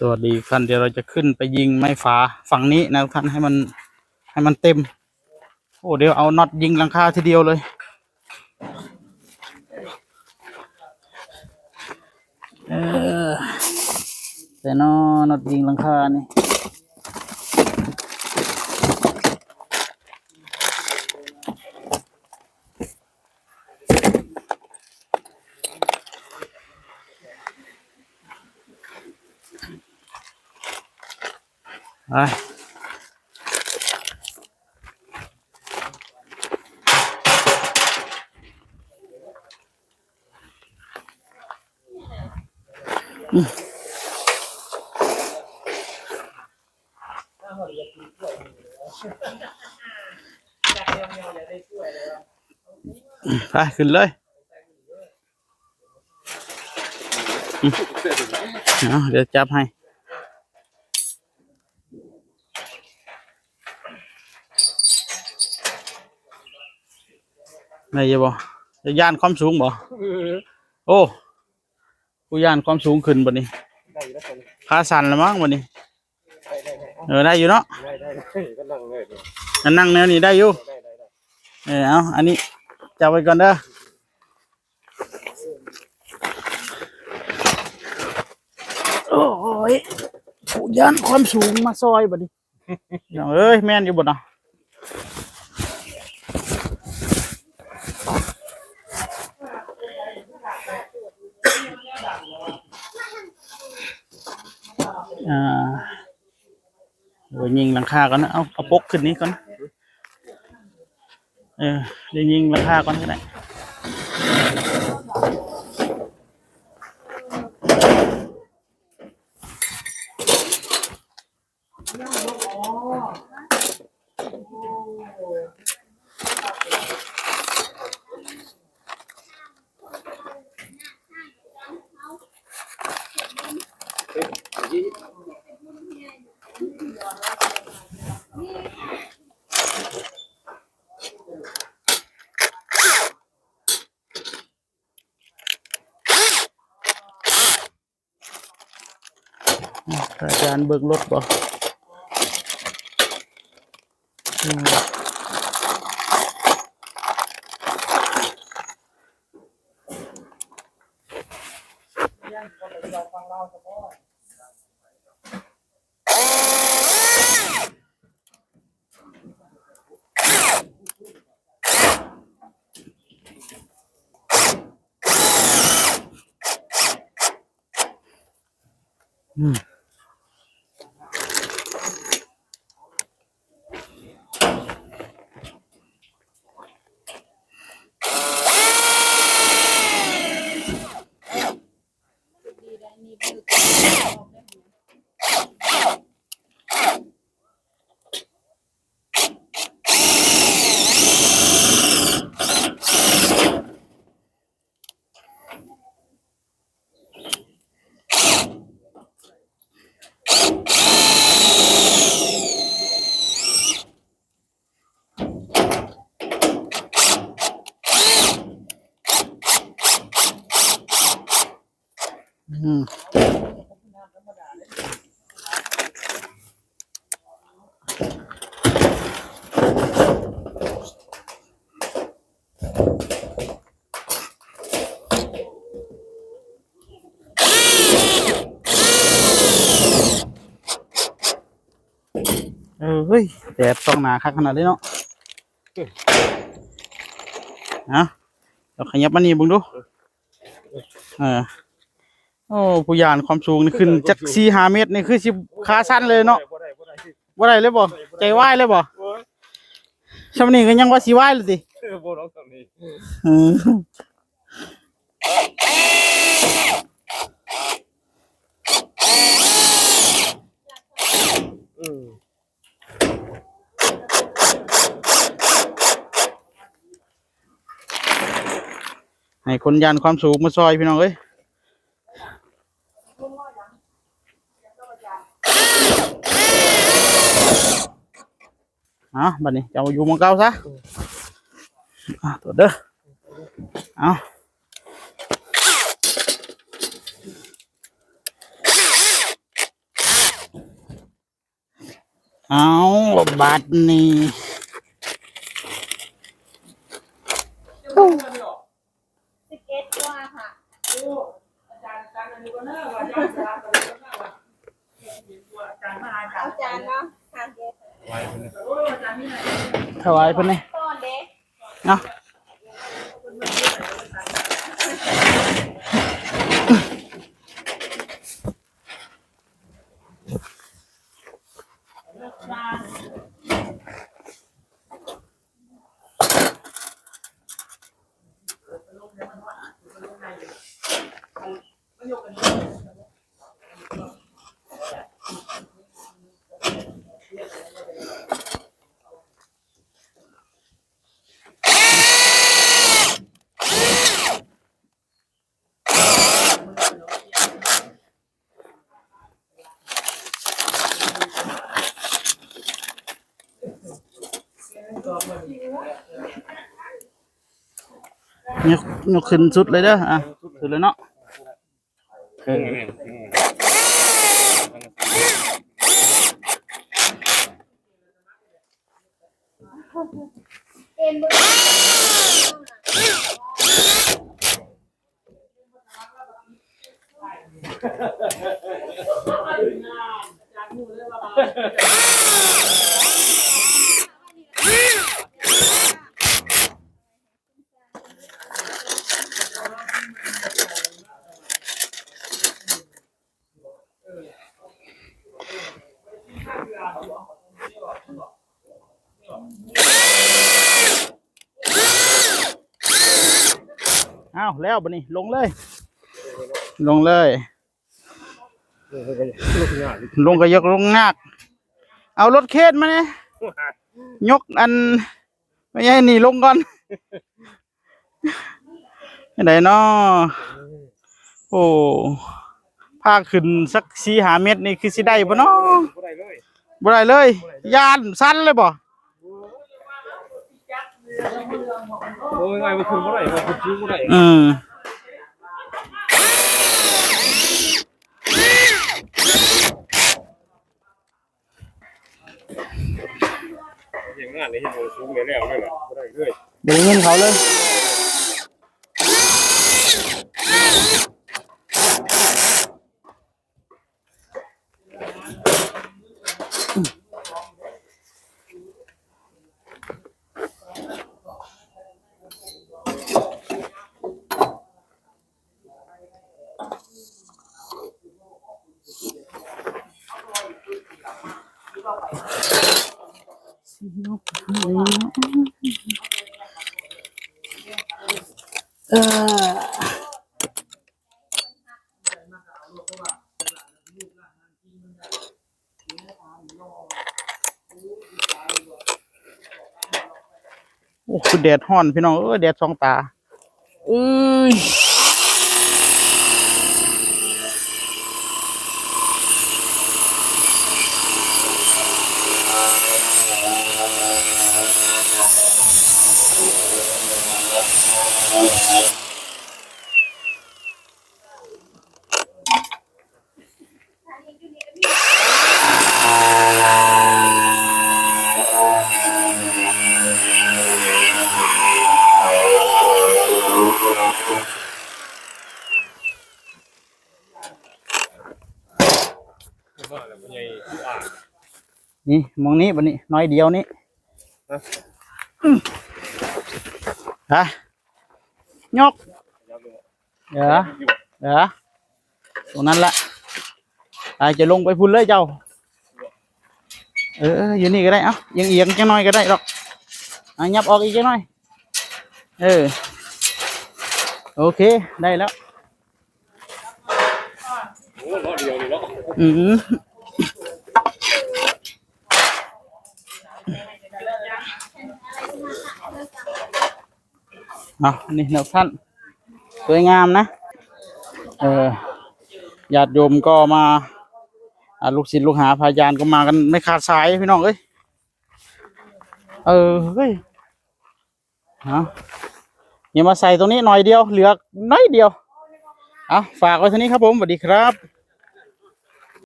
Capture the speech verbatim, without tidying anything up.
สวัสดีท่าน เดี๋ยวเราจะขึ้นไปยิงไม้ฝาฝั่งนี้นะท่าน ให้มัน ให้มันเต็ม โอ้ เดี๋ยวเอาน็อตยิงหลังคาทีเดียวเลย เออ แต่นอน็อตยิงหลังคานี่ ไป ไป ขึ้นเลย อืม เอา เดี๋ยวจับให้ ได้อยู่บ่ จะย้านความสูงบ่ เออ โอ้ กูย้านความสูงขึ้นบัดนี้ ได้อยู่แล้ว ขาสั่นละมั้งบัดนี้ ได้ ได้ ได้ เออ ได้อยู่เนาะ ได้ ได้ ได้ ก็นั่งเลยเนี่ย ก็นั่งแนวนี้ได้อยู่ ได้ ได้ ได้ เออ เอา อันนี้จับไว้ก่อนเด้อ โอ้ย กูย้านความสูงมาซอยบัดนี้ น้องเอ้ย แม่นอยู่บ่เนาะ อ่า เดี๋ยวยิงหลังคาก่อนนะ เอา เอาปกขึ้นนี้ก่อน เออ เดี๋ยวยิงหลังคาก่อนก็ได้ อาจารย์เบิ่งรถบ่ อืม อืม อืม เออ เฮ้ย แดดส่องหน้าคักขนาดนี้เนาะ เอา เราขยับมานี่เบิ่งดู เออ โอ้ ผู้ย้านความสูงนี่ขึ้นจักสี่ห้าเมตรนี่คือสิขาสั่นเลยเนาะ บ่ได้ บ่ได้ บ่ได้เลยบ่ ใจวายเลยบ่ โอ้ย ช่ำนี้ก็ยังว่าสิวายเลยติ เออ บ่ลองช่ำนี้ เออ อืม ให้คนย้านความสูงมาซอยพี่น้องเอ้ย เอา บัดนี้เจ้าอยู่หม่องเก่าซะ อ่ะ ตรวจเด้อ เอา เอาบาดนี้ สิบเอ็ดตัวค่ะ อาจารย์เนาะค่ะ ถวายเพิ่นนี่ ต้อนเด้ เนาะ ยก ยกขึ้นสุดเลยเด้อ อ่ะ สุดเลยเนาะ เออ อ้าว แล้วบัดนี้ ลงเลย ลงเลย ลงก็ยกลงยาก เอารถเคนมาเนี่ย ยกอัน ไม่ใช่นี่ลงก่อน ไหนเนาะ โอ้ พาขึ้นสักสี่ห้าเมตรนี่คือสิได้บ่เนาะ บ่ได้เลย บ่ได้เลย ย่านสั่นเลยบ่ โอ้ย ง่ายบ่ขึ้นบ่ได้ บ่ขึ้นสูงบ่ได้ อืม เฮ็ดงานนี่เฮ็ดบ่สูงได้แล้วเลยล่ะ บ่ได้เลย บ่ได้เงินเขาเลย เออ โอ้ คือแดดฮ้อนพี่น้องเอ้ย แดดส่องตา เอ้ย นี่ มองนี้บัดนี้ น้อยเดียวนี่ ฮะ อืม ฮะ ยก เดี๋ยว เดี๋ยว ตรงนั้นละ อาจจะลงไปพุ้นเลยเจ้า เออ อยู่นี่ก็ได้ เอ้า เอียงๆ จังหน่อยก็ได้ดอก อ่ะ ยับออกอีกจังหน่อย เออ โอเค ได้แล้ว โอ้ ล้อเดียวนี่เนาะ อืม เอา นี่แนวท่าน สวยงามนะ เออ ญาติโยมก็มา อ่ะ ลูกศิษย์ลูกหาพระอาจารย์ก็มากันไม่ขาดสายพี่น้องเอ้ย เออ เฮ้ย เอา เนี่ยมาใส่ตรงนี้หน่อยเดียว เหลือน้อยเดียว เอา ฝากไว้เท่านี้ครับผม สวัสดีครับ